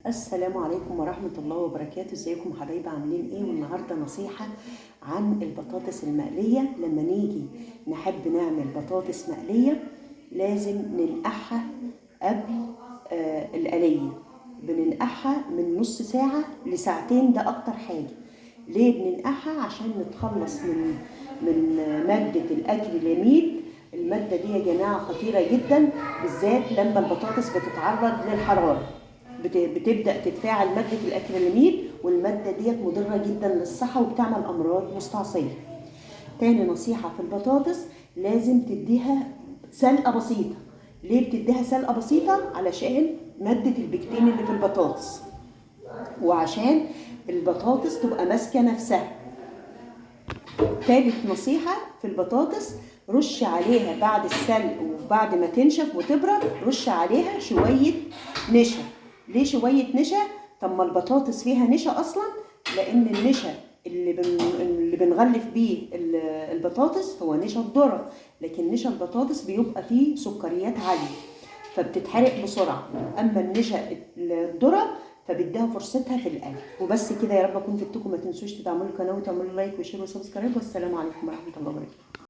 السلام عليكم ورحمة الله وبركاته. ازيكم حبايبي، عاملين ايه؟ والنهاردة نصيحة عن البطاطس المقلية. لما نيجي نحب نعمل بطاطس مقلية لازم ننقعها قبل القلية، بننقعها من نص ساعة لساعتين، ده اكتر حاجة. ليه بننقعها؟ عشان نتخلص من مادة الاكريلاميد. المادة دي يا جماعة خطيرة جدا، بالذات لما البطاطس بتتعرض للحرارة بتبدأ تتفاعل مادة الأكريلاميد، والمادة ديت مضرة جدا للصحة وبتعمل أمراض مستعصية. تاني نصيحة في البطاطس، لازم تديها سلقة بسيطة. ليه بتديها سلقة بسيطة؟ علشان مادة البكتين اللي في البطاطس، وعشان البطاطس تبقى ماسكة نفسها. تالت نصيحة في البطاطس، رش عليها بعد السلق وبعد ما تنشف وتبرد، رش عليها شوية نشا. ليه شوية نشا؟ طب ما البطاطس فيها نشا أصلاً، لأن النشا اللي بنغلف بيه البطاطس هو نشا الذرة، لكن نشا البطاطس بيبقى فيه سكريات عالية فبتتحرق بسرعة، أما النشا الذرة فبيديها فرصتها في القلي. وبس كده، يا رب أكون فدتكم. ما تنسوش تدعموا القناة وتعملوا like و share و subscribe، والسلام عليكم ورحمة الله وبركاته.